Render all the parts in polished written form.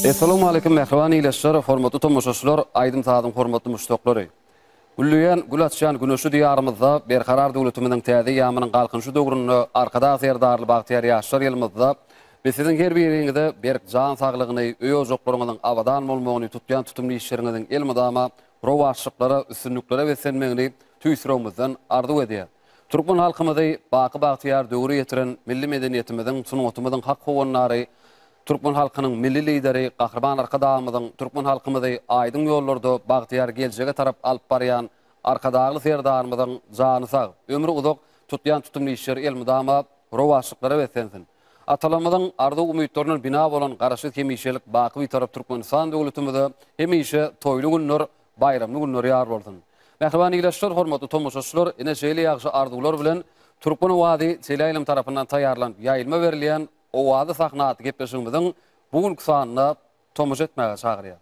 Essalawmaleýkim mähriban ildeşler, hormatly tomaşaçylar, aýdym-sazyň hormatly muşdaklary. Gülleýän, gül açýan güneşli Diýarymyzda, Berkarar döwletimiziň täze eýýamynyň Galkynyşy döwründe Arkadag Serdarly bagtyýar ýaşlar ýylymyzda biz siziň her biriňize berk jan saglygyny, öý-ojaklaryňyzyň abadan bolmagyny, tutýan tutumly işleriňiziň elmydama rowaçlyklara, üstünliklere beslenmegini tüýs ýüregimizden arzuw edýäris. Türkmen halkymyzy baky bagtyýar döwre ýetiren milli medeniýetimiziň, sungatymyzyň hak howandary, türkmen halkynyň Milli Lideri Gahryman Arkadagymyzyň türkmen halkymyzy aýdyň ýollarda bagtyýar geljege tarap alyp barýan Arkadagly Serdarymyzyň jany sag, ömri uzak, tutýan tutumly işleri elmydama rowaçlyklara beslensin! Atalarymyzyň arzuw-umytlaryndan bina bolan Garaşsyz hemişelik baky Bitarap Türkmenistan döwletimize hemişe toýly günler, baýramly günler ýar bolsun! Mähriban ildeşler, hormatly tomaşaçylar, ine şeýle ýagşy arzuwlar bilen Türkmen owazy teleýaýlym tarapyndan taýýarlanyp ýaýlyma berilýän Owazly sahna atly gepleşigimiziň bu günki sanyna tomaşa etmäge çagyrýar.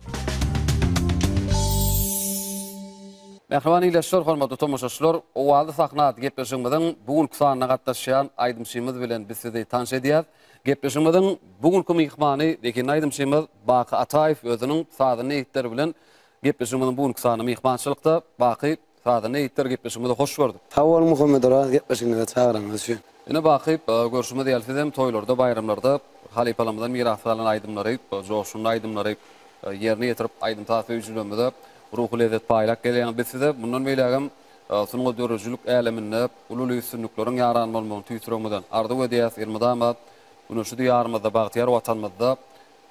Mähriban ildeşler, hormatly tomaşaçylar, Owazly sahna atly gepleşigimiziň bu günki sanyna gatnaşýan aýdymçymyz bilen biz sizi tanyş edýäris. Gepleşigimiziň bu günki myhmany zehinli aýdymçymyz Baky Ataýew özüniň sazanda ýigitleri bilen gepleşigimiziň bu günki sanyna myhmançylykda. Baky, Sazanda ýigitler gepleşigimize hoş gördük. Sag boluň Muhammedoraz gepleşigiňize çagyranyňyz üçin. Ine Baky, görşümiz ýaly siz hem toýlarda, baýramlarda halypalarymyzdan miras galan aýdymlary, joşgunly aýdymlary ýerine ýetirip aýdym-saz söýüjilerimize ruhy lezzet paýlap gelýäňiz. Biz size mundan beýlägem sungat döredijilik äleminde uly-uly üstünlikleriň ýaran bolmagyny tüýs ýüregimizden arzuw edýäs. Elmydama güneşli Diýarymyzda, bagtyýar Watanymyzda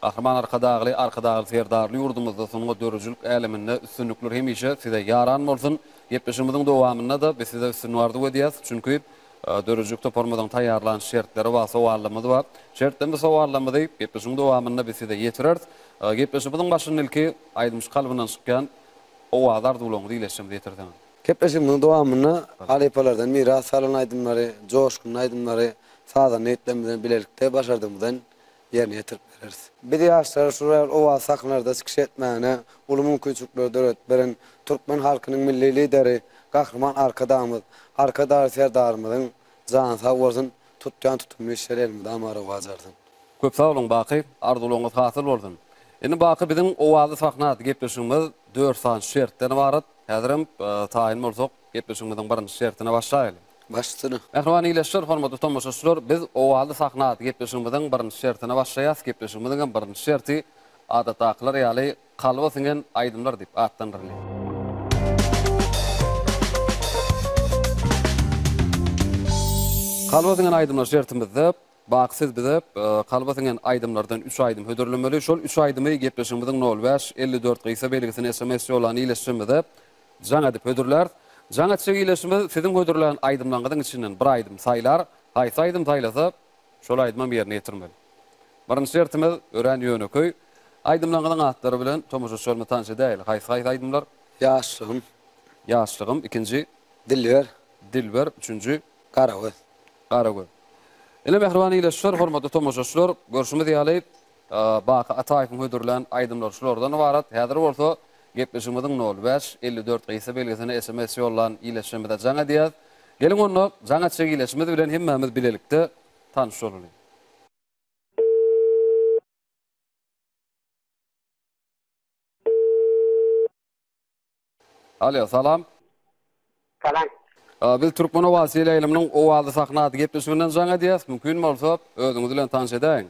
Gahryman Arkadagly, Arkadagly Serdarly ýurdumyzda sungat döredijilik äleminde üstünlikler hemişe size ýaran bolsun! Gepleşigimiziň dowamynda-da biz size üstünlik arzuw edýäs. Çünki döredijilik toparymyzyň taýýarlan şertleri bar, sowallarymyz bar. Şertlerimizi, sowallarymyzy gepleşigiň dowamynda biz size ýetireris. Gepleşigimiziň başynda ilki aýdymçy kalbyndan çykýan owazy arzuwlaryňyzy ildeşlerimize ýetirseňiz. Gepleşigimiziň dowamynda halypalardan miras galan aýdymlary, joşgunly aýdymlary sazanda ýigitlerimiz bilen bilelikde başardygymyzdan ýerine ýetirip bereris. Biz ýaşlara şu ýaly owazly sahnalarda çykyş etmäne uly mümkinçilikleri döredip beren türkmen halkynyň Milli Lideri Gahryman Arkadagymyz, Arkadagly Serdarymyzyň jany sag bolsun, tutýan tutumly işleri elmydama rowaç alsyn. Köp sag boluň Baky, arzuwlaryňyz hasyl bolsun. Indi Baky biziň Owazly sahna atly gepleşigimiz dört sany şertden ybarat. Häzirem taýyn bolsak gepleşigimiziň birinji şertine başlaýaly. Baş üstüne. Mähriban ildeşler, hormatly tomaşaçylar, biz Owazly sahna atly gepleşigimiziň birinji şertine başlaýarys. Gepleşigimiziň hem birinji şerti adatdakylar ýaly kalba siňen aýdymlar diýip atlandyrylýar. Kalba siňen aýdymlar şertimizde Baky siz bize kalba siňen aýdymlardan üç aýdym hödürlemeli. Şol üç aýdymy gepleşigimiziň nol bäş, 54 gysga belgisine sms ýollan ildeşlerimize Jaň edip hödürläris. Jaň etjek ildeşimiz siziň hödürlän aýdymlaryňyzyň içinden bir aýdym saýlar. Haýsy aýdym saýlasa, şol aýdymam ýerine ýetirmeli. Birinji şertimiz örän ýönekeý. Aýdymlaryňyzyň atlary bilen tomaşaçylarymyzy tanyş edäýeli. Haýsy-haýsy aýdymlar? Ýaşlygym. Ýaşlygym, ikinji. Dilber. Dilber, üçünji. Garagöz. Garagöz. Ine, mähriban ildeşler, hormatly tomaşaçylar, görşümiz ýaly, Baky Ataýewiň hödürlän aýdymlary şulardan ybarat. Häzir bolsa gepleşigimiziň nol bäş, 54 gysga belgisine sms ýollan ildeşlerimize jaň edýäs. Geliň onda jaň etjek ildeşimiz bilen hemmämiz bilelikde tanyş bolalyň. Alo, salam. Salam. Biz Türkmen owazy teleýaýlymynyň Owazly sahna atly gepleşiginden jaň edýäs. Mümkin bolsa, özüňiz bilen tanyş edäýiň.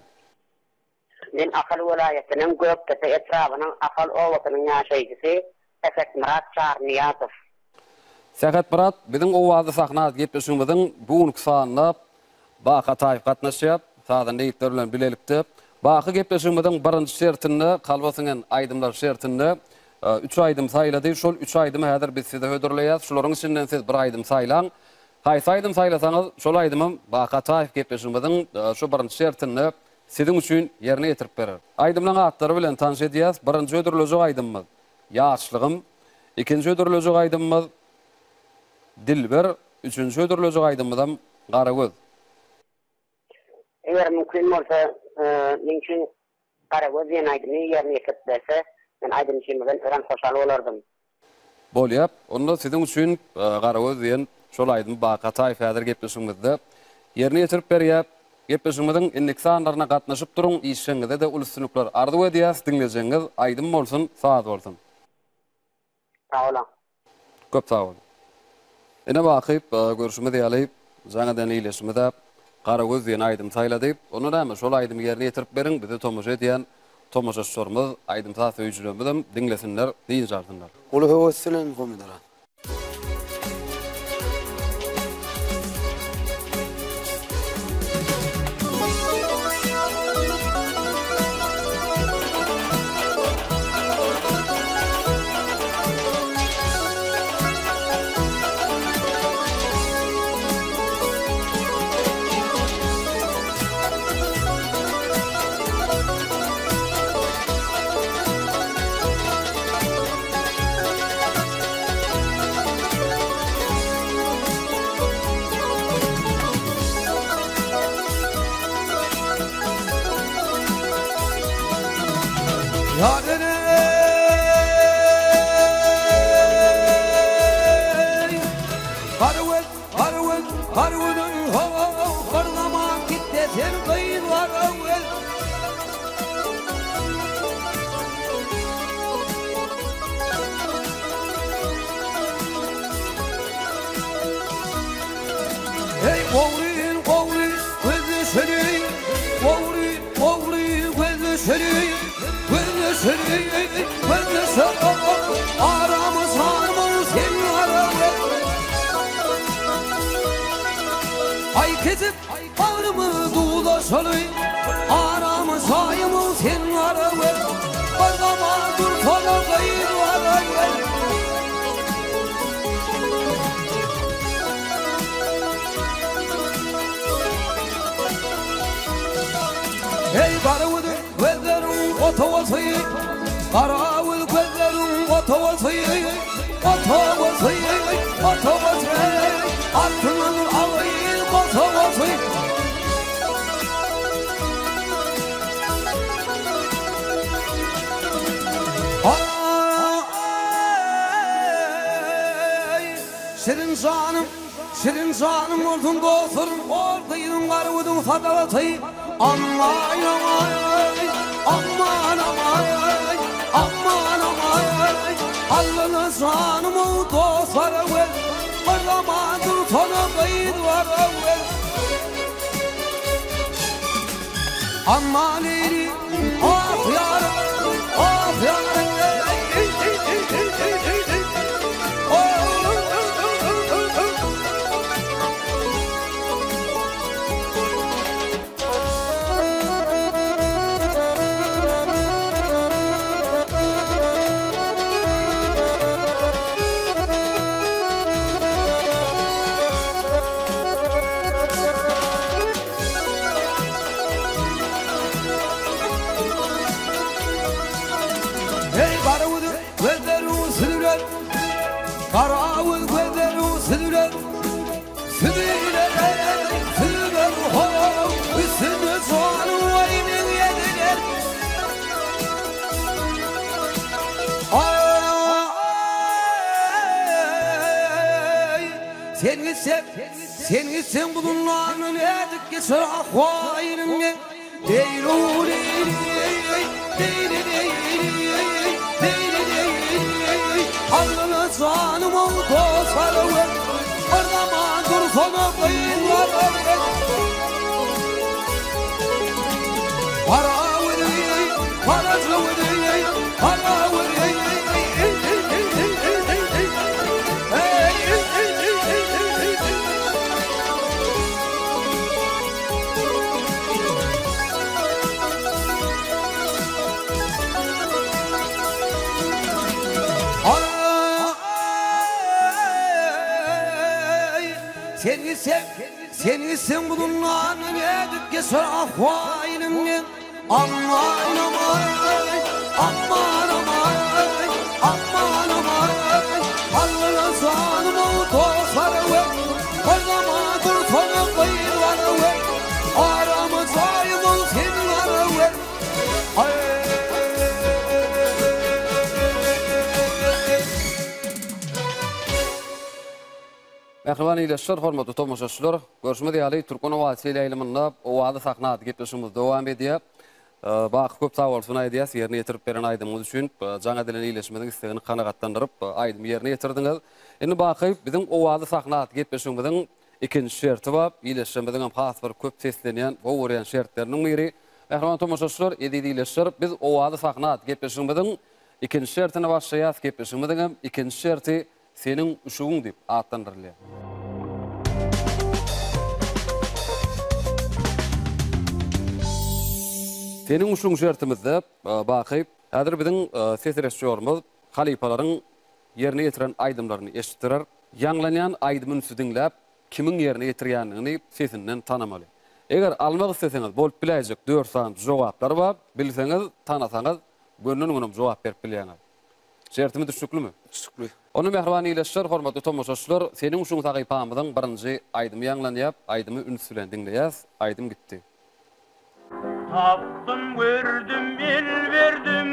Men Ahal welaýatynyň Gökdepe etrabynyň Ahal obasynyň ýaşaýjysy Sähetmyrat Çarynyýazow. Sähetmyrat, biziň Owazly sahna atly gepleşigimiziň bu günki sanynda Baky Ataýew gatnaşýar. Sazanda ýigitler bilen bilelikde. Baky gepleşigimiziň birinji şertinde, kalba siňen aýdymlar şertinde üç aýdym saýlady. Şol üç aýdymy häzir biz size hödürleýäris. Şularyň içinden siz bir aýdym saýlaň. Haýsy aýdym saýlasaňyz, şol aýdymam Baky Ataýew gepleşigimiziň şu birinji şertinde siziň üçin ýerine ýetirip berer. Aýdymlaryň atlary bilen tanyş edýäris. Birinji hödürlejek aýdymymyz, Ýaşlygym. Ikinji hödürlejek aýdymymyz, Dilber. Üçünji hödürlejek aýdymymyzam Garagöz. Eger mümkin bolsa, meň üçin Garagöz diýen aýdymy ýerine ýetirip berse, men aýdymçymyzdan örän hoşal bolardym. Bolýa. Onda siziň üçin Garagöz diýen şol aýdymy Baky Ataýew häzir gepleşigimizde ýerine ýetirip berýär. Gepleşigimiziň indiki sanlaryna gatnaşyp duruň, işjeňize-de uly üstünlikler arzuw edýäs, diňlejegiňiz aýdym bolsun, saz bolsun. Sag boluň. Köp sag boluň. Ine bakyp, görşümiz ýaly, jaň eden ildeşimiz-ä Garagöz diýen aýdymy saýlady. Onda näme, şol aýdymy ýerine ýetirip beriň, bize tomaşa edýän tomaşaçylarymyz, aýdym-saz söýüjilerimizem diňlesinler, dynç alsynlar. Uly höwes bilen Muhammet aga. Hey ogry, ogry, gözleşeli, ogry, ogry, gözleşeli, gözleşeli, gözleşeli, aramı sarma sen aramı. Ay kesip Bagrymy duwlaşaly, Aramy jaýymy sen garawer, Bir zaman dursana gyz garawer. Eý garagöz gözleriň otawasy, Garagöz gözleriň otawasy, Otawasy, otawasy, Altynyň agy gotawasy. Aý, şirin janym, şirin janym bolsun dostlarym, Ol gyzyň garagözüň sadagasy. Aman aman, aman aman, aman aman, Allana janym dostlara wel, Bir zaman dursana gyz bara wel. Aman eýli, ah ýarym, ah ýarym, Hey garagöz gözleriň süzüler, Garagöz gözleriň süzüler, Süzüler, süzüler, ho, Üstünde janyň oýnuň ýediler. Aý, sen gitseň, sen gitseň bu dünýäni nädip geçer ahwaýynyň men. Alnyna janym ol dostlar öwer, Bir zaman dursana gyzlar öwer. Gara öweri, garaja öweri, gara öweri. Aý, sen gitseň, sen gitseň bu dünýäni nädip geçer ahwaýynym men. Aman aman, aman aman, aman aman, Allaha janym dostlar we bir zaman dursana gyzlar we aramy jaýym sen we. Mähriban ildeşler, hormatly tomaşaçylar, görşümiz ýaly, Türkmen owazy teleýaýlymynda Owazly sahna atly gepleşigimiz dowam edýär. Baky köp sag bolsun aýdýas, ýerine ýetirip beren aýdymyňyz üçin jaň edilen ildeşimiziň islegini kanagatlandyryp, aýdymy ýerine ýetirdiňiz. Indi Baky, biziň Owazly sahna atly gepleşigimiziň ikinji şerti bar. Ildeşlerimiziň hem has bir köp seslenýän, gowy görýän şertleriniň biri. Mähriban tomaşaçylar, eziz ildeşler, biz Owazly sahna atly gepleşigimiziň ikinji şertine başlaýas. Gepleşigimiziň hem ikinji şerti Seniň üşügiň diýip atlandyrylýar. Seniň üşügiň şertimizde Baky, häzir biziň ses režissýorymyz halypalaryň ýerine ýetiren aýdymlaryny eşitdirer. Ýaňlanýan aýdymy ünsli diňläp, kimiň ýerine ýetirýändigini sesinden tanamaly. Eger almak isleseňiz bolup biläýjek dört sany jogaplar bar, bilseňiz, tanasaňyz, gönden-gönem jogap berip bilýäňiz. Şertimiz düşnüklimi? Düşnükli. Onda mähriban ildeşler, hormatly tomaşaçylar, Seniň uşuň sahypamyzyň birinji aýdymy ýaňlanýar. Aýdymy üns bilen diňleýäs. Aýdym gitdi. Tapdym gördüm el berdim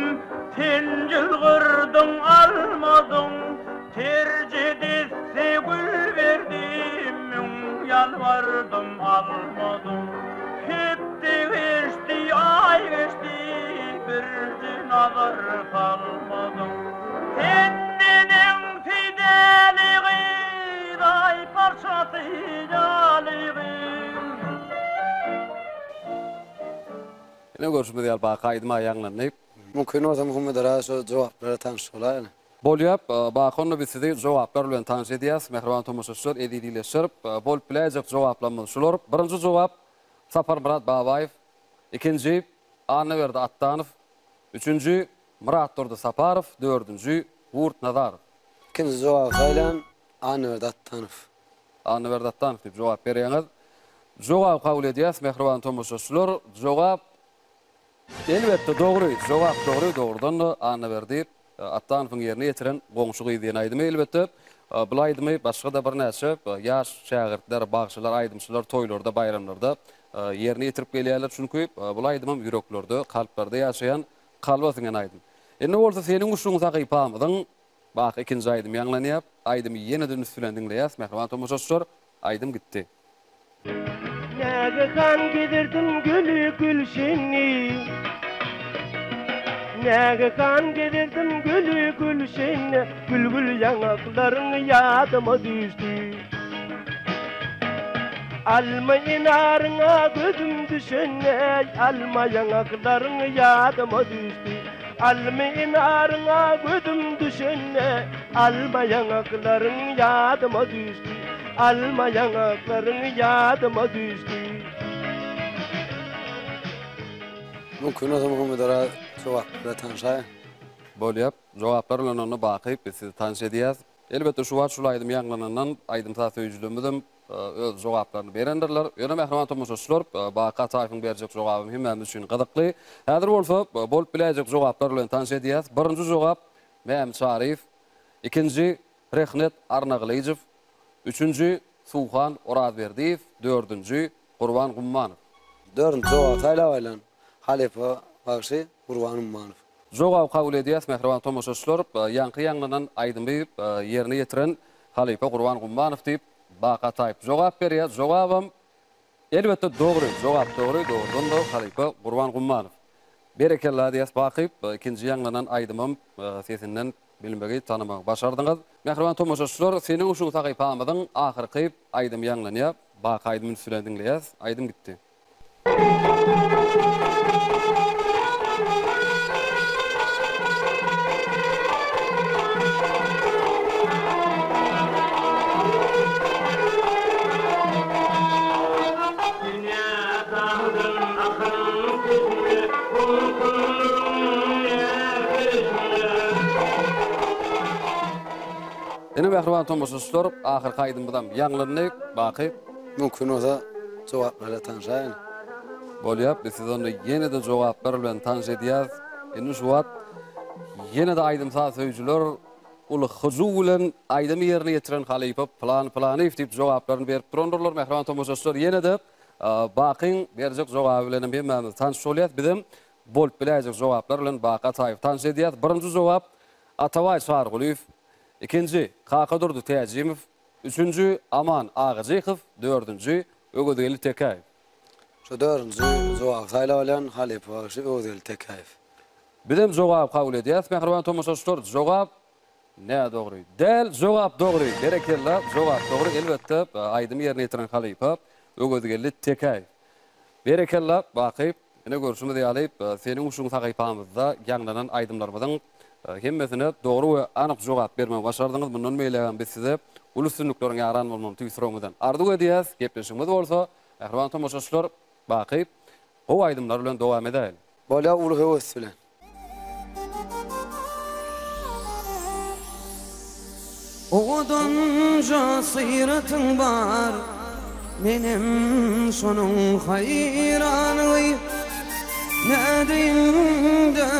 sen ýylgyrdyň almadyň terje desse gül berdim müň ýalbardym almadyň hepde geçdi aý geçdi Birje nazar salmadyň. Sen neneňsi däli gyz, aý parçasy ýaly gyz. Ine görşümiz ýaly Baky aýdyma ýaňlandy. Mümkin bolsa Muhammet aga şo jogaplara tanyş bolaýaly. Bolýa, Baky onda biz sizi jogaplar bilen tanyş edýäs. Mähriban tomaşaçylar, eziz ildeşler, bolup biläýjek jogaplarymyz şular. Birinji jogap Saparmyrat Babaýew, ikinji Annaberdi Atdanow, üçünji, Myratdurdy Saparow, dördünji, Gurt Nazarow. Ikinji jogaby saýlan Annaberdi Atdanow. Annaberdi Atdanow diýip jogap berýäňiz. Jogaby kabul edýäs, mähriban tomaşaçylar. Jogap, elbetde, dogry. Jogap dogry. Dogrudan-da, Annaberdi Atdanowyň ýerine ýetiren Goňşy gyz diýen aýdymy, elbetde, bul aýdymy başga-da birnäçe ýaş şägirtler, bagşylar, aýdymçylar toýlarda, baýramlarda ýerine ýetirip gelýärler. Çünki bul aýdymam ýüreklerde, kalplarda ýaşaýan, kalba siňen aýdym. Indi bolsa Seniň guşuň sahypamyzyň baky ikinji aýdymy ýaňlanýar. Aýdymy ýene-de üns bilen diňleýäs, mähriban tomaşaçylar. Aýdym gitdi. Nägehan gezerdim güli gülşeni Nägehan gezerdim güli gülşeni Gül-gül ýaňaklaryň ýadyma düşdi Alma enaryňa gözüm düşende Alma ýaňaklaryň ýadyma düşdi Alma enaryňa gözüm düşende Alma ýaňaklaryň ýadyma düşdi Alma ýaňaklaryň ýadyma düşdi. Mümkin bolsa Muhammet Oraz jogap bilen tanşaýyň. Bolýa. Jogaplar bilen onda baky biz sizi tanyş edýäs. Elbetde şu wagt şul aýdym ýaňlanandan aýdym-saz söýüjilerimiz öz jogaplaryny berendirler. Ýöne mähriban tomaşaçylar Baky Ataýewiň berjek jogaby hemmämiz üçin gyzykly. Häzir bolsa bolup biläýjek jogaplar bilen tanyş edýäs. Birinji jogap Mämi Çaryýew, ikinji Rehnet Arnagylyjow, üçünji Suhan Orazberdiýew, dördünji Gurban Gummanow. Dördünji jogaby saýlap aýlan halypa bagşy Gurban Ummanow. Jogaby kabul edýäs mähriban tomaşaçylar. Ýaňky ýaňlanan aýdymy ýerine ýetiren halypa Gurban Gummanow diýip Baky Ataýew jogap berýär. Jogabam Elbetde dogry jogap dogry dogrudan-da halypa Gurban Gummanow. Berekella diýäs Baky ikinji ýaňlanan aýdymam sesinden bilmegi tanamagy başardyňyz. Mähriban tomaşaçylar seniň üçin sahypamyzyň ahyrky aýdymy ýaňlanýar Baky aýdymy üns bilen diňleýäs aýdym gitdi. Dünýä daňdan akan sesine, Tolkunlaryň näzesine. Ine mähriban tomaşaçylar, ahyrky aýdymyzam ýaňlandy. Baky. Mümkin bolsa jogaplarla tanşaýyn. Bolýar, biz sizi onda ýene-de jogaplar bilen tanyş edýäris. Indi şu wagt ýene-de aýdym-saz söýüjiler uly hyjuw bilen aýdymy ýerine ýetiren halypa Pylan Pylanyýew diýip jogaplaryny berip durandyrlar. Mähriban tomaşaçylar, ýene-de Bakyň berjek jogaby bilenem hemmämiz tanyş bolýas. Bizem bolup biläýjek jogaplar bilen Baky Ataýewi tanyş edýäs. Birinji jogap Atabaý Çarygulyýew, ikinji Kakadurdy Täjimow, Üçünji, Aman Agajykow, dördünji, Öwezgeldi Tekäýew. Şu dördünji jogaby saýlap alýan halypa bagşy Öwezgeldi Tekäýew. Bizem jogaby kabul edýäs, mähriban tomaşaçylar. Jogap nädogry däl, jogap dogry. Berekella, jogap dogry. Elbetde, aýdymy ýerine ýetiren halypa Öwezgeldi Tekäýew. Berekella, Baky. Ine görşümiz ýaly, seniň şu sahypamyzda ýaňlanan aýdymlarymyzyň hemmesine dogry we anyk jogap bermegi başardyňyz. Mundan beýlägem biz size uly üstünlikleriň ýaran bolmagyny tüýs ýüregimizden arzuw edýäs. Gepleşigimiz bolsa, mähriban tomaşaçylar, baky gowy aýdymlar bilen dowam edäýeli. Bolýar uly höwes bilen. Owadanja syratyň bar, menem şonuň haýrany. Nädeýin-de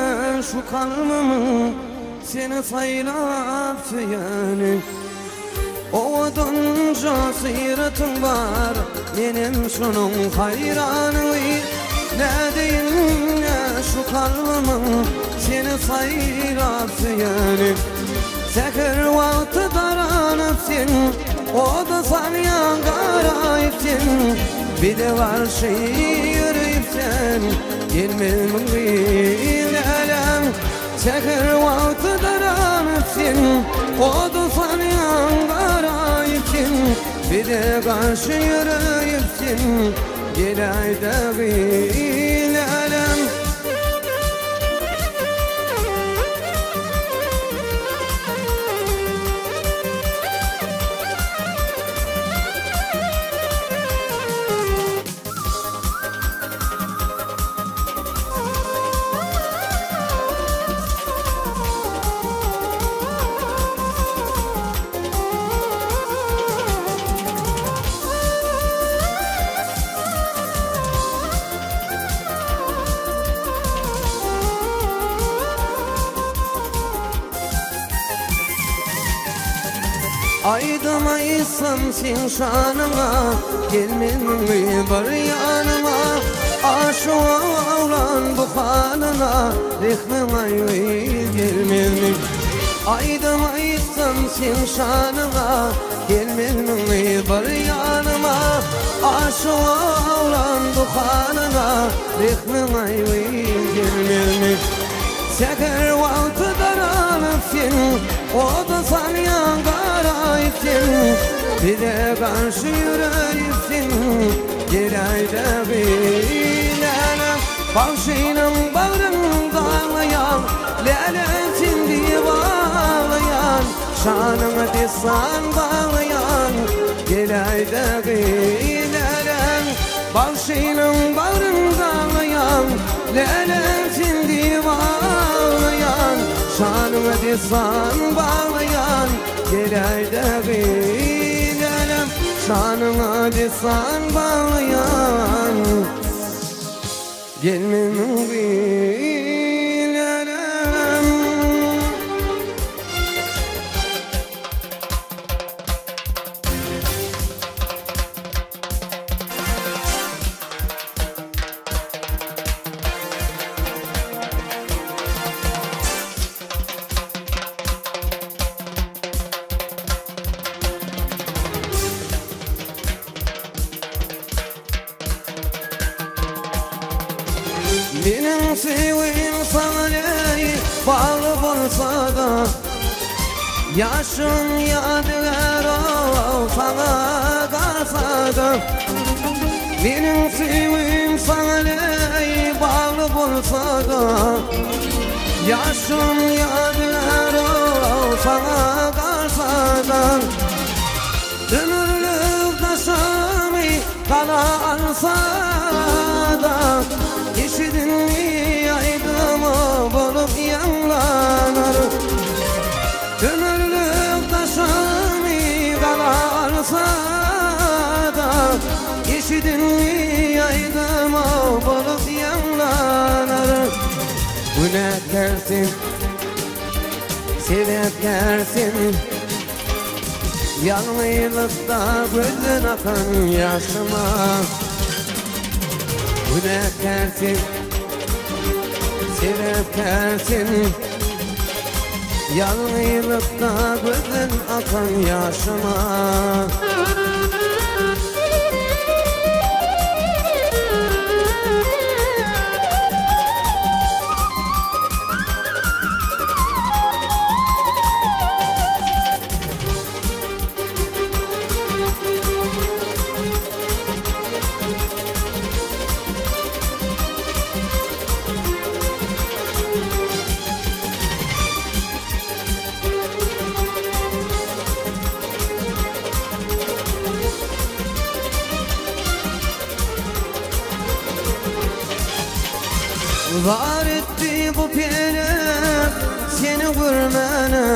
şu kalbymyň seni saýlap söýeni. Owadanja syratyň bar, menem şonuň haýrany. Nädeýin-ä şu kalbymyň seni saýlap söýeni. Säher wagty daranyp sen, oda salýan garaýyp sen, Bize garşy ýöreýip sen, gelmezmiň gyz älem. Säher wagty daranyp sen, Oda salýan garaýyp sen, Bize garşy ýöreýip sen, Geläý-de gyz älem. Aýdym aýtsam seň şanyňa, Gel meniň bir ýanyma. Aşyk oglan bu halyna, Rehmiň aýy gelmezmi? Aýdym aýtsam seň şanyňa, Gel meniň bir ýanyma. Aşyk oglan bu halyna, Rehmiň aýy gelmezmi? Säher wagty daralyp sen, Oda salýan garaýyp sen, Bize garşy ýöreýip sen, Geläý-de gyz-läle. Bagşynyň bagryn daglaýan, Läle sen diýip aglaýan, Şanyňa dessan baglaýan, Geläý-de gyz-läle. Bagşynyň bagryn daglaýan, Läle sen diýip aglaýan, Şanyňa dessan baglaýan, Geläý-de gyz lälem, Şanyňa dessan baglaýan, Gel meniň gyz lälem. Meniň söýgim saňa neý bagly bolsa-da, Ýaşyň ýadygär-ow saňa galsa-da. Meniň söýgim saňa neý bagly bolsa-da, Ýaşyň ýadygär-ow saňa galsa-da. Ömürlik daşymy gala alsa-da, Eşidildi aýdymy bolup ýaňlanar. Ömürlik daşymy gala alsa-da, Eşidildi aýdymy bolup ýaňlanar. Günäkär sen, sebäpkär sen. Ýalňyzlykda gözden akan ýaşyma Günäkär sen, sebäpkär sen. Ýalňyzlykda gözden akan ýaşyma. Zar etdi bu pelek seni görmäne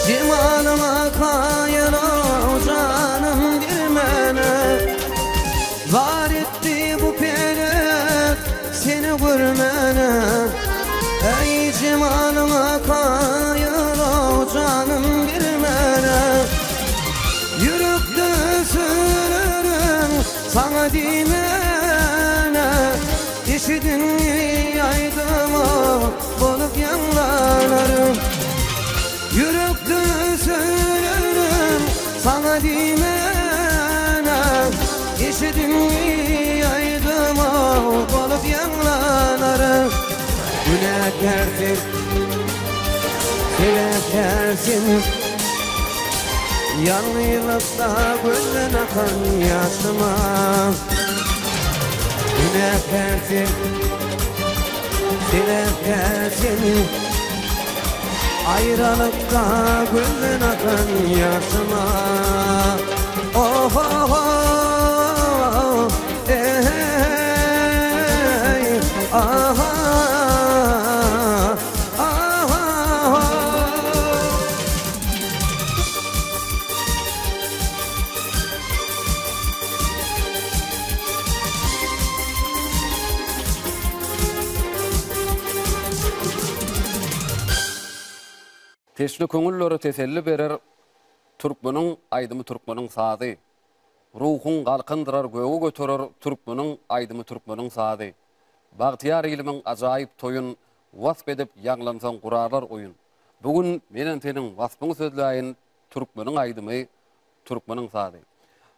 Jemalyňa kaýyl janym bermäne Zar etdi bu pelek seni görmäne Eý jemalyňa kaýyl janym bermäne Ýürekde söýlerim saňa diýmäne Eşidiň aýdyma bolup ýaňlanarym Ýürekde söýlerim saňa diýmäne Eşidiň aýdyma bolup ýaňlanarym Günäkär sen, sebäpkär sen Ýalňyzlykda gözden akan ýaşyma Günäkär sen, sebäpkär sen Aýralykda gözden akan ýaşyma Oh-oh-oh, eh-eý, ah-ah, ah-ah. Teşne köňüllere teselli berer Türkmeniň aýdymy türkmeniň sazy. Ruhuň galkyndyrar göge göterer Türkmeniň aýdymy türkmeniň sazy. Bagtyýar ilimiň ajaýyp toýun Wasp edip ýaňlansaň gurarlar oýun. Bu gün menem seniň waspyňy sözläýin Türkmeniň aýdymy türkmeniň sazy.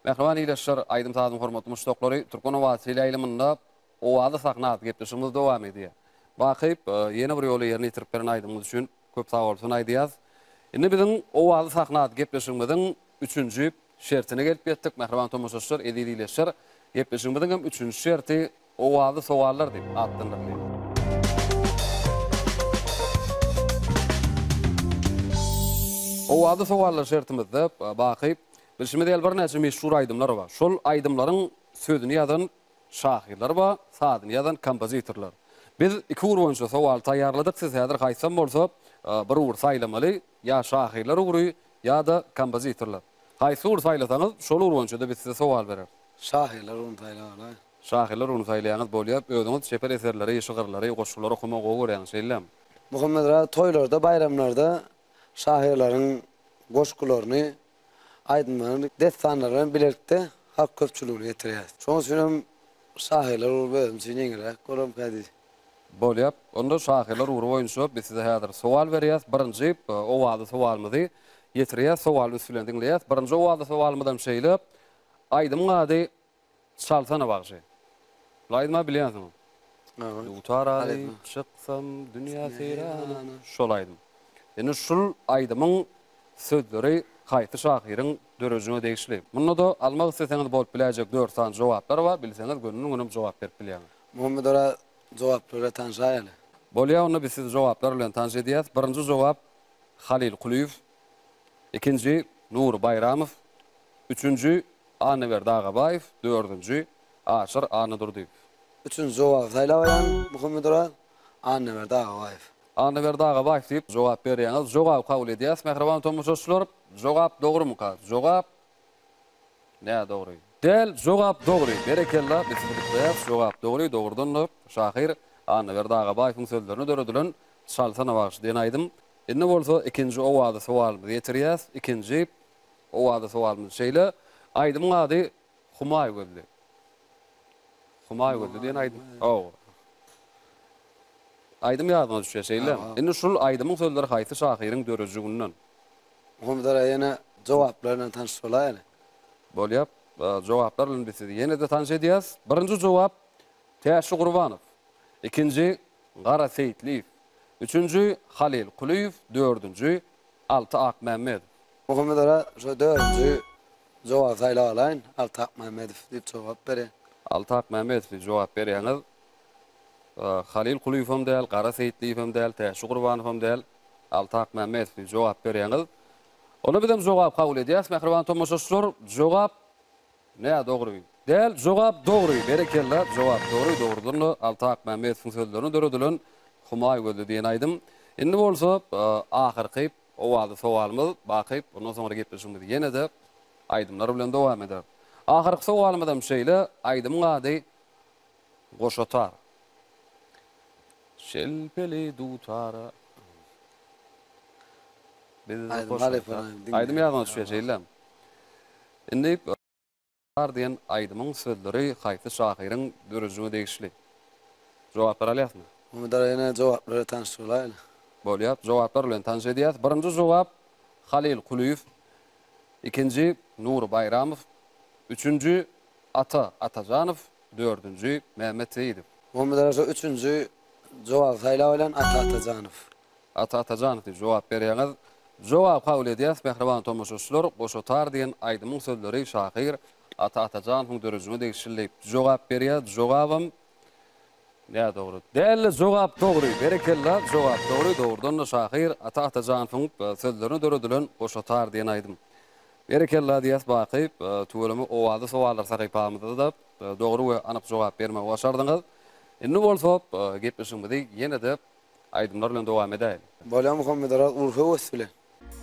Mähriban ildeşler, aýdym-sazyň hormatly muşdaklary, Türkmen owazy teleýaýlymynda Owazly sahna atly gepleşigimiz dowam edýär. Baky, ýene bir ýola ýerine ýetirip beren aýdymyňyz üçin köp sagbolsun aýdýas. Indi biziň Owazly sahna atly gepleşigimiziň üçünji şertine gelip ýetdik. Mähriban tomaşaçylar, eziz ildeşler, gepleşigimiziň hem üçünji şerti Owazly sowallar diýip atlandyrylýar. Owazly sowallar şertimizde Baky, bilşimiz ýaly birnäçe meşhur aýdymlar bar. Şol aýdymlaryň sözüni ýazan şahyrlar bar, sazyny ýazan kompozitorlar. Biz iki ugur boýunça sowal taýýarladyk, siz häzir haýsam bolsa bir ugur saýlamaly, ýa şahyrlar ugry, ýa-da kompozitorlar. Haýsy ugry saýlasaňyz, şol ugur boýunça-da biz size sowal bereris. Şahyrlar ugruny saýlamaly. Şahyrlar ugruny saýlaýaňyz bolýar. Özüňiz çeper eserleri, şygyrlary, goşgulary okamagy gowy görýäňiz, şeýlemi? Muhammet aga, toýlarda, baýramlarda şahyrlaryň goşgularyny, aýdymlaryny dessanlar bilen bilelikde halk köpçüligine ýetirýäris. Şonuň üçin hem şahyrlar ugry özüm üçin ýeňilräk bolarmyka diýdim. Bolýar. Onda şahyrlar ugry boýunça biz size häzir sowal berýäs. Birinji owazly sowalymyzy ýetirýäs. Sowaly üns bilen diňleýäs. Birinji owazly sowalymyzam şeýle, Aýdymyň ady Çalsana bagşy. Bu aýdyma bilýänsiň. Dutar alyp çyksam dünýä seýrana. Şol aýdym. Indi şul aýdymyň sözleri haýsy şahyryň döredijiligine degişli? Munda-da almak isleseňiz bolup biläýjek dört sany jogaplar bar. Bilseňiz gönüden-göni jogap berip bilýäňiz. Muhammet Oraz jogaplar bilen tanşaýaly. Bolýa onda biz sizi jogaplar bilen tanyş edýäs. Birinji jogap Halyl Kulyýew. Ikinji Nury Baýramow. Üçünji Annaberdi Agabaýew, dördünji, Aşyr Annadurdyýew. Üçünji jogaby saýlap alýan Muhammet Oraz, Annaberdi Agabaýew. Annaberdi Agabaýew diýip jogap berýäňiz. Jogaby kabul edýäs, mähriban tomaşaçylar. Jogap dogrumyka? Jogap nädogry. Däl, jogap dogry. Berekella, biz sizi gutlaýarys. Jogap dogry. Dogrudan-da, şahyr Annaberdi Agabaýewiň sözlerine döredilen Çalsana bagşy diýen aýdym. Indi bolsa ikinji owazly sowalymyzy ýetirýäs. Ikinji Owazly sowalymyz şeýle, Aýdymyň ady Humaý gözli. Humaý gözli diýen aýdym. Hawa. Aýdym ýadyňa düşýär, şeýle? Indi şul aýdymyň sözleri haýsy şahyryň döredijiginden? Muhammet aga ýene jogaplar bilen tanyş bolaýaly. Bolýar. Jogaplar bilen biz sizi ýene-de tanyş edýäris. Birinji jogap Täşli Gurbanow. Ikinji Gara Seýitliýew. Üçünji Halyl Kulyýew, dördünji Alty Akmämmedow. Muhammet aga şo dördünji jogaby saýlap alaýyn, Alty Akmämmedow diýip jogap berýän. Alty Akmämmedow diýip jogap berýäňiz. Halyl Kulyýewem däl, Gara Seýitliýewem däl, Täşli Gurbanowam däl, Alty Akmämmedow diýip jogap berýäňiz. Onda bizem jogap kabul edýäs, mähriban tomaşaçylar. Jogap Nädogry. Däl, jogap dogry. Berekella, jogap dogry. Dogrudan-da, Alty Akmämmedowyň sözlerine döredilen Humaý gözli diýen aýdym. Indi bolsa, ahyrky owazly sowalymyz baky. Ondan soňra gepleşigimiz ýene-de aýdymlar bilen dowam eder. Ahyrky sowalymyzam şeýle, aýdymyň ady Goşa tar. Şelpeli dutara. Biz goşa tar. Aýdym ýadyňa düşýär, şeýlemi? Indi Bar diýen aýdymyň sözleri haýsy şahyryň döredijiligine degişli? Jogaplary alýasmy? Umydar ýene jogaplary tanyş bolaýly. Bolýar, jogaplar bilen tanyş edýäs. Birinji jogap Halyl Kulyýew, ikinji Nury Baýramow, üçünji Ata Atajanow, dördünji Mämmet Seýidow. Umydar şo üçünji jogaby saýlap alan Ata Atajanow. Ata Atajanow diýip jogap berýäňiz. Jogaby kabul edýäs, mähriban tomaşaçylar, Goşa tar diýen aýdymyň sözleri şahyr Ata Atajanowyň döredijiligine degişli diýip jogap berýär. Jogabam nädogry. Däl-de jogap dogry. Berekella, jogap dogry. Dogrudan-da şahyr Ata Atajanowyň sözlerine döredilen Goşa tar diýen aýdym. Berekella diýýäs Baky, tüweleme owazly sowallar sahypamyzda-da dogry we anyk jogap bermegi başardyňyz. Indi bolsa gepleşigimizi ýene-de Aýdymlar bilen dowam edäýeli. Bolýa Muhammedoraz uly höwes bilen.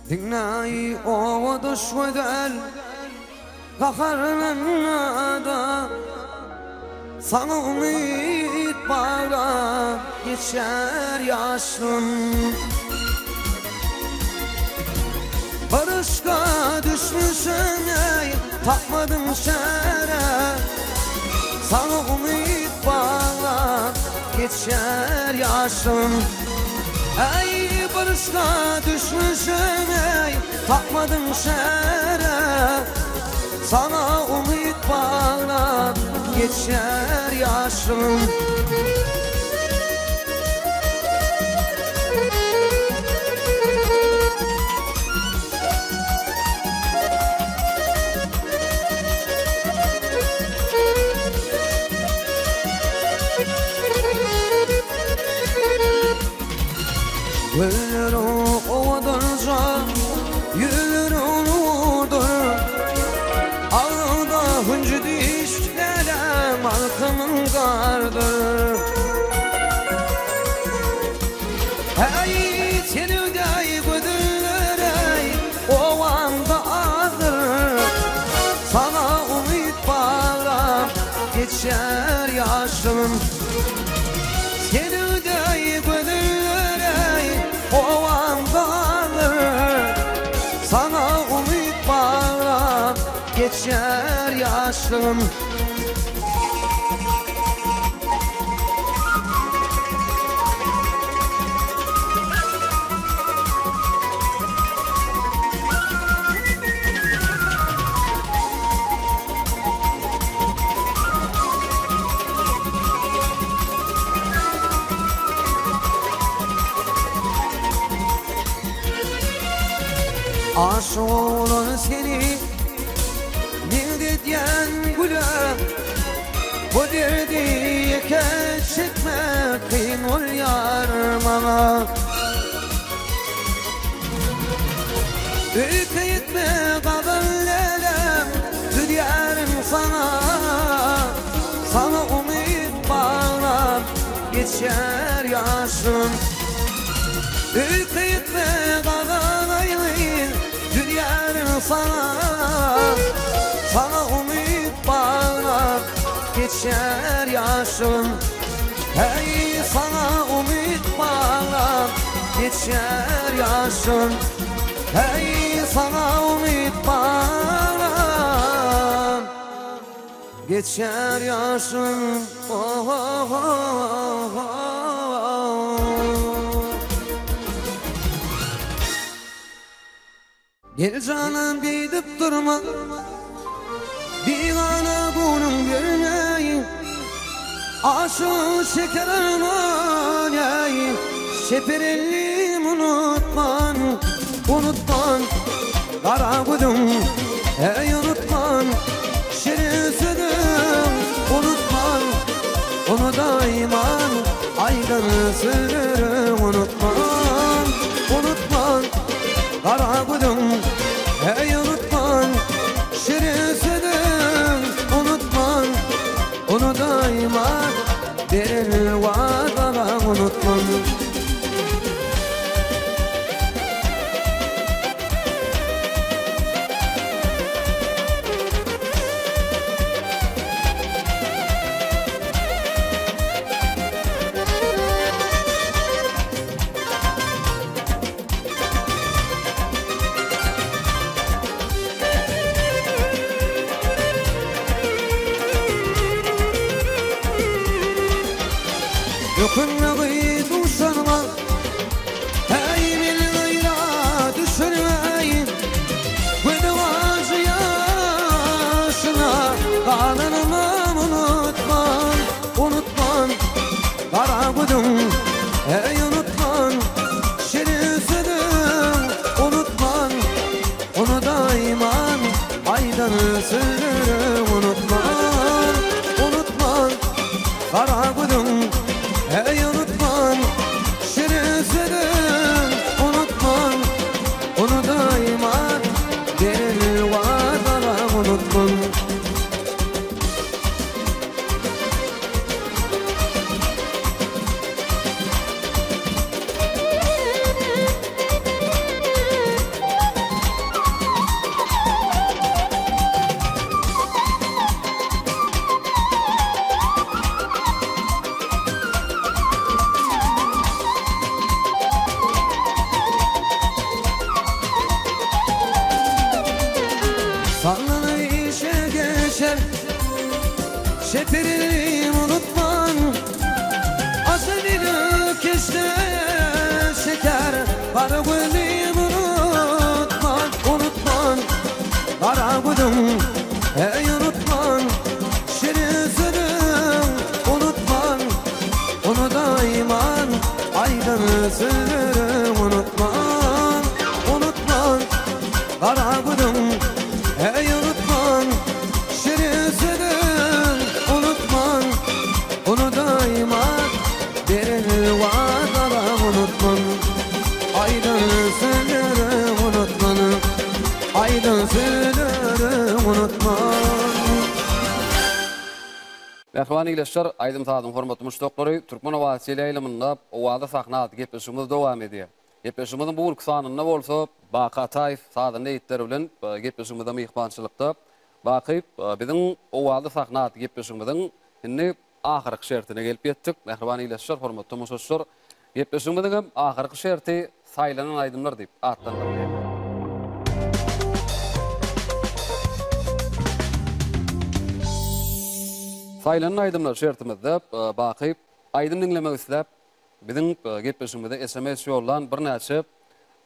Diňläý owadyş gözel gaharlanma-da Saňa umyt baglap geçer ýaşlygym Bir yşka düşmüşem eý tapmadym çäre Saňa umyt baglap Geçer ýaşlygym Eý bir yşka düşmüşem eý Tapmadym şäre Saňa umyt baglap Geçer ýaşlygym. Gözleriň owadanja, ýüzleriň nurdur. Agzyňda hünji diş, läläm alkymyň gardyr. Äý, seniňdeý gözeller-eý, obamda azdyr. Saňa umyt baglap geçer ýaşlygym. Seniňdeý gözeller-eý, obamda azdyr. Saňa umyt baglap geçer ýaşlygym. Aşyk oglan seni meňzedýän güle Bu derdi ýeke çekmek kyn bolýar maňa. Öýke etme gazal lälem düzýärin saňa Saňa umyt baglap geçýär ýaşlygym Öýke etme gazal aýly düzýärin saňa Saňa umyt baglap geçýär ýaşlygym Heý saňa umyt baglap geçýär ýaşlygym Heý saňa umyt baglap. Geçýär ýaşym oh-oh-oh-oh. Gel janym beýdip durma Bigana göwnüň bermeý Aşyk şeker arman eý Şeper ellim unutman Unutman Gara gözüň eý unutman Şirin sözüň unutman Unudaýman aýdan sözleriň unutman Unutman Gara gözüň eý unutman Şirin sözüň unutman Unudaýman beren wadalaň unutman. Ökünme gyz duşanyňa, Äý meni gaýra düşürmäý, Gözüň ajy ýaşyna galanymam unutman, Unutman, gara gözüň, äý unutman, Şirin sözüň unutman, Unudaýman aýdan sözleriň unutman, Unutman, gara gözüň, äý unutman, Şirin sözüň unutman, Unudaýman, beren wadalaň unutman. Sallanyp işe geçer Şeperim unutman Ajy dili keşde şeker Gara gözüm unutman Unutman Gara gözüm ey unutman Şirin sözüm unutman Unudayman Aydın sözlerim unutman Unutman Gara gözüm ey unutman Şirin sözün unutman Unudaýman Beren wadalaň unutman Aýdan sözlerin unutman Aýdan sözlerin unutman. Mähriban ildeşler, aýdym-sazyň hormatly muşdaklary, Türkmen owazy teleýaýlymynda Owazy sahna atly gepleşigimiz dowam edýär. Gepleşigimiziň bu günki sanynda bolsa Baky Ataýew sazanda ýigitleri bilen gepleşigimizde myhmançylykda. Baky, biziň Owazly sahna atly gepleşigimiziň indi ahyrky şertine gelip ýetdik. Mähriban ildeşler, hormatly tomaşaçylar, gepleşigimiziň hem ahyrky şerti Saýlanan aýdymlar diýip atlandyrylýar. Saýlanan aýdymlar şertimizde Baky aýdym diňlemek isläp, Biziň gepleşigimize sms ýollan birnäçe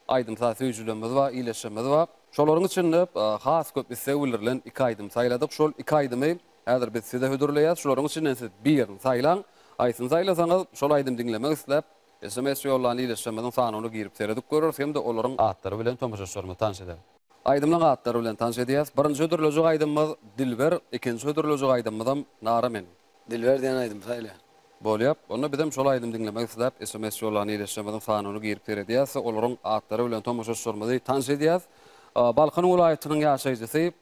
aýdym-saz söýüjilerimiz bar, ildeşlerimiz bar. Şolaryň içinde has köp isleg bildirilen iki aýdymy saýladyk. Şol iki aýdymy häzir biz size hödürleýäris. Şolaryň içinden siz birini saýlaň. Haýsyny saýlasaňyz, şol aýdymy diňlemek isläp, sms ýollan ildeşlerimiziň sanawyna girip seredip göreris hem-de olaryň atlary bilen tomaşaçylarymyzy tanyş ederis. Aýdymlaryň atlary bilen tanyş edýäris. Birinji hödürlejek aýdymymyz Dilber, ikinji hödürlejek aýdymymyzam Nara men. Dilber diýen aýdym saýla. Bolýa. Onda bizem şol aýdymy diňlemek isläp sms ýollan ildeşlerimiziň sanyna girip seredýäs we olaryň atlary bilen tomaşaçylarymyzy tanyş edýäs. Balkan welaýatynyň ýaşaýjysy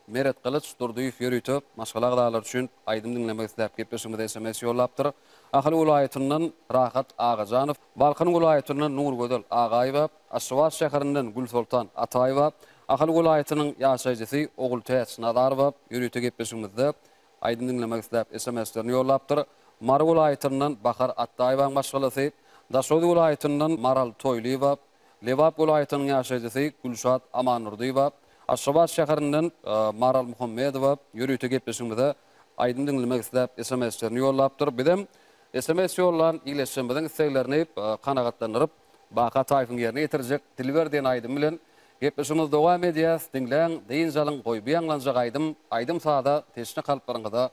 Meretgylyç Durdyýew ýörite maşgala agzalary üçin aýdym diňlemek isläp gepleşigimize sms ýollapdyr. Ahal welaýatyndan Rahat Agajanow, Balkan welaýatyndan Nurgözel Agaýewa, Aşgabat şäherinden Gülsoltan Ataýewa, Ahal welaýatynyň ýaşaýjysy Ogultäç Nazarowa ýörite gepleşigimizde Aýdym diňlemek isläp SMS-lerini ýollapdyr. Mary welaýatyndan Bahar Atdaýewaň maşgalasy, Daşoguz welaýatyndan Maral Toýlyýewa, Lebap welaýatynyň ýaşaýjysy Gülşat Amandurdyýewa, Aşgabat şäherinden Maral Muhammedowa ýörite gepleşigimize aýdym diňlemek isläp SMS-lerini ýollapdyr. Bizem SMS ýollan ildeşlerimiziň isleglerini kanagatlandyryp, Baka Ataýewiň ýerine ýetirjek Dilber diýen aýdymy bilen gepleşigimizi dowam edýäs. Diňläň, dynç alyň, goý bu ýaňlanjak aýdym aýdym-saza teşne kalplaryňyza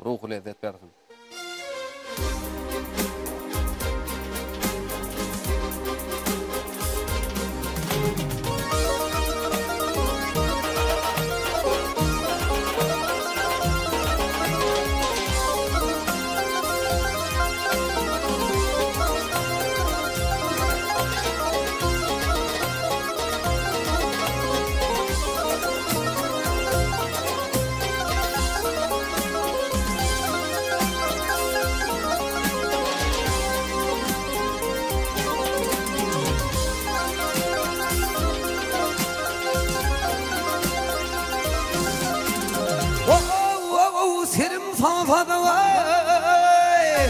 ruhy lezzet bersin. Serim saňa sadaga-eý.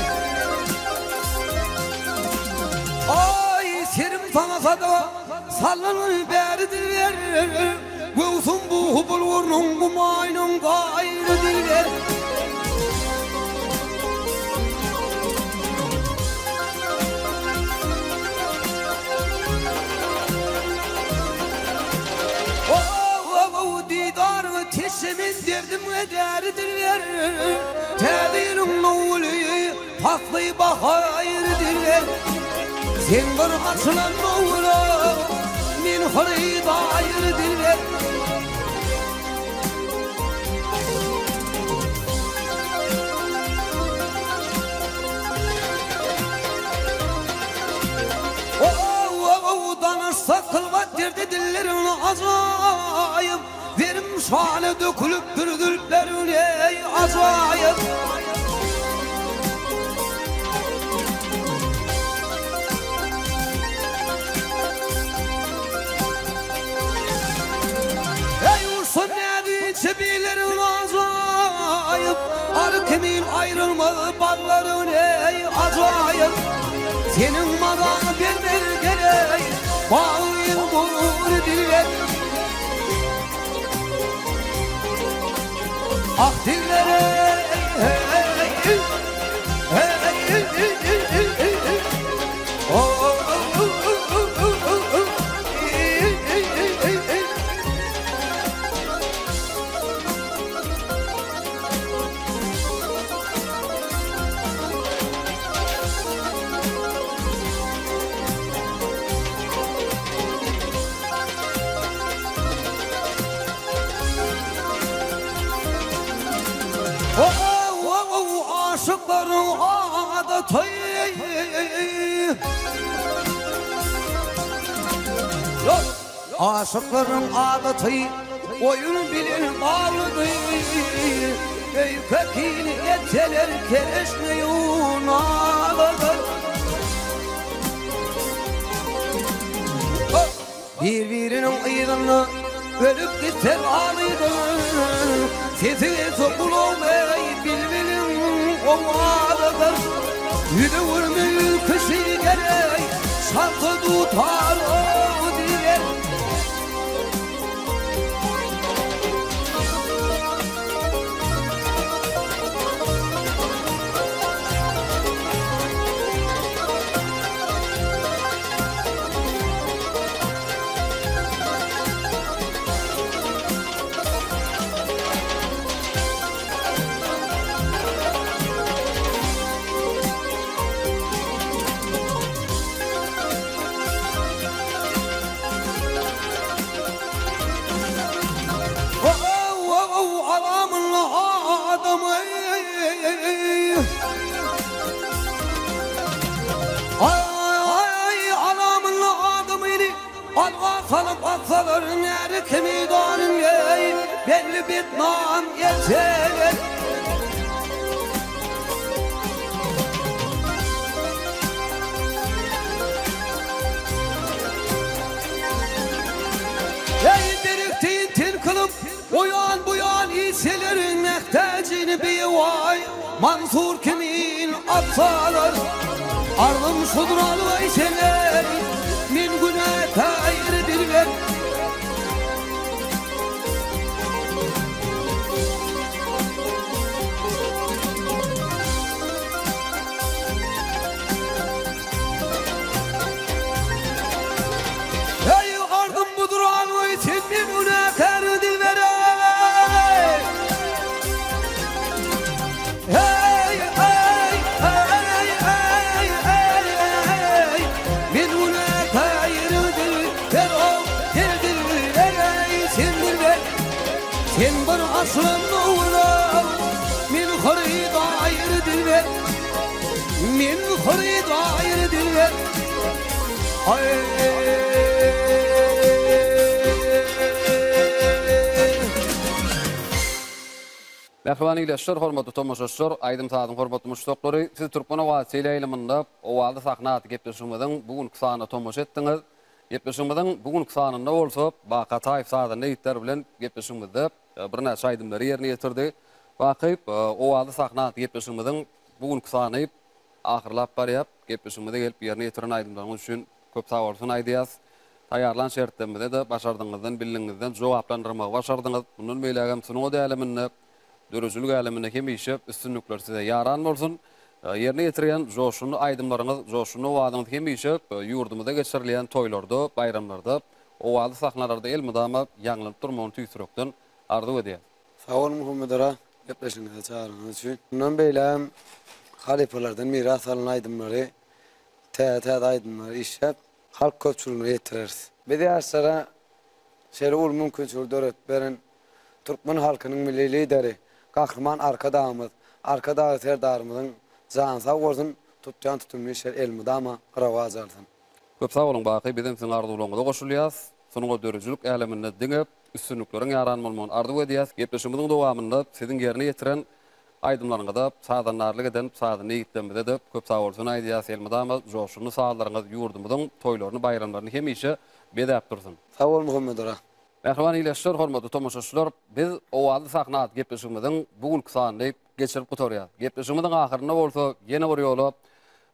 Aý, serim saňa sadaga, Sallanly bäri dilber. Göwsüm bu bulgurynyň gumaýynyň gaýry dilber. Didaryňy teşe men derdimge däri dilber. Täze ýylyň nowuly pasly bahaýry dilber. Sen bir açylan nowula men hyrydaýry dilber. Danyşsa kylwat derdi dilleriň ajaýyp, Zerim şana dökülipdir zülpleriň eý ajaýyp. Eý ursa näzinçe bileriň ajaýyp, Ar kimin aýrylmaz ballaryň eý ajaýyp. Seniň mazaňy bermez gerek, Bagyň gury dilber. Ah dilber eý, eý, eý, eý, eý, eý, eý. Aşyklaryň adaty. Aşyklaryň adaty oýun bilen baglydy. Öýke-kine etseler kereşme ýunalydyr. Bir-biriniň yzynda ölüp gitse razydyr. Sesi gelse gulagyma eý bilbiliň owazydyr. Ýüzi görmeýin kişi gerek, çalsa dutar o diýer. Aý, alamyny adamyny Alga salyp atsalar Näri kimi donuň eý, Belli betnam etseler. Eý, birikdi til kylyp, O ýan bu ýan iseleriň mähtäjini biwaý Mansur kimin atsalar. Arzym şudur algaý sen-eý, Men günäkär dilber. dilber Men hyrydaýry dilber Aý. Mähriban ildeşler, hormatly tomaşaçylar, aýdym-sazyň hormatly muşdaklary, siz Türkmen owazy teleýaýlymynda Owazly sahna atly gepleşigimiziň bu günki sanyna tomaşa etdiňiz. Gepleşigimiziň bu günki sanynda bolsa Baky Ataýew sazanda ýigitler bilen gepleşigimizde birnäçe aýdymlary ýerine ýetirdi. Baky, Owazly sahna atly gepleşigimiziň bu günki sany ahyrlap barýar. Gepleşigimize gelip ýerine ýetiren aýdymlaryňyz üçin köp sagbolsun aýdýas. Taýýarlan şertlerimize-de başardygyňyzdan, bildigiňizden jogaplandyrmagy başardyňyz. Mundan beýlägem sungat äleminde, döredijilik äleminde hemişe üstünlikler size ýaran bolsun. Ýerine ýetirýän joşgunly aýdymlaryňyz, joşgunly owazyňyz hemişe ýurdumyzda geçirilýän toýlarda, baýramlarda, owazly sahnalarda elmydama ýaňlanyp durmagyny tüýs ýürekden arzuw edýäs. Sag boluň Muhammet aga, gepleşigiňize çagyryňyz üçin. Mundan beýlägem halypalardan miras alan aýdymlary, täze-täze aýdymlary işläp, halk köpçüligine ýetireris. Biz ýaşlara şeýle uly mümkinçiligi döredip beren Türkmen halkynyň Milli Lideri Gahryman Arkadagymyz, Arkadagly Serdarymyzyň jany sag bolsun, tutýan tutumly işleri elmydama rowaç alsyn. Köp sag boluň Baky bizem siziň arzuwlaryňyza goşulýas. Sungat döredijilik äleminde diňe üstünlikleriň ýaran bolmagyny arzuw edýäs. Gepleşigimiziň dowamynda siziň ýerine ýetiren aýdymlaryňyza sazandarlyk eden sazanda ýigitlerimize-de köp sagbolsun aýdýas. Elmydama joşgunly sazlaryňyz ýurdumyzyň toýlaryny baýramlaryny hemişe bezäp dursun. Sag bol Muhammet aga. Mähriban ildeşler, hormatly tomaşaçylar, biz Owazly sahna atly gepleşigimiziň bu günki sanyny geçirip gutarýarys. Gepleşigimiziň ahyrynda bolsa ýene bir ýola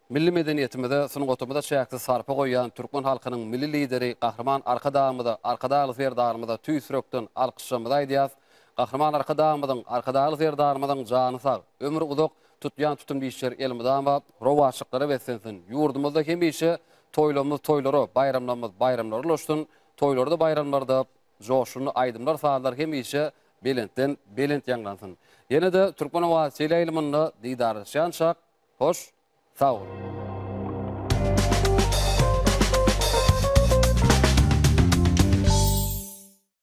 milli medeniýetimize, sungatymyza çäksiz sarpa goýýan türkmen halkynyň Milli Lideri Gahryman Arkadagymyza, Arkadagly Serdarymyza tüýs ýürekden alkyşlarymyzy aýdýarys. Gahryman Arkadagymyzyň, Arkadagly Serdarymyzyň jany sag, ömri uzak, tutýan tutumly işleri elmydama rowaçlyklara beslensin! Ýurdumyzda hemişe toýlarymyz toýlara, baýramlarymyz baýramlara ulaşsyn! Toýlarda, baýramlarda joşgunly aýdymlar-sazlar hemişe belentden belent ýaňlansyn. Ýene-de Türkmen owazy teleýaýlymynda didarlaşýançak, hoş sag boluň!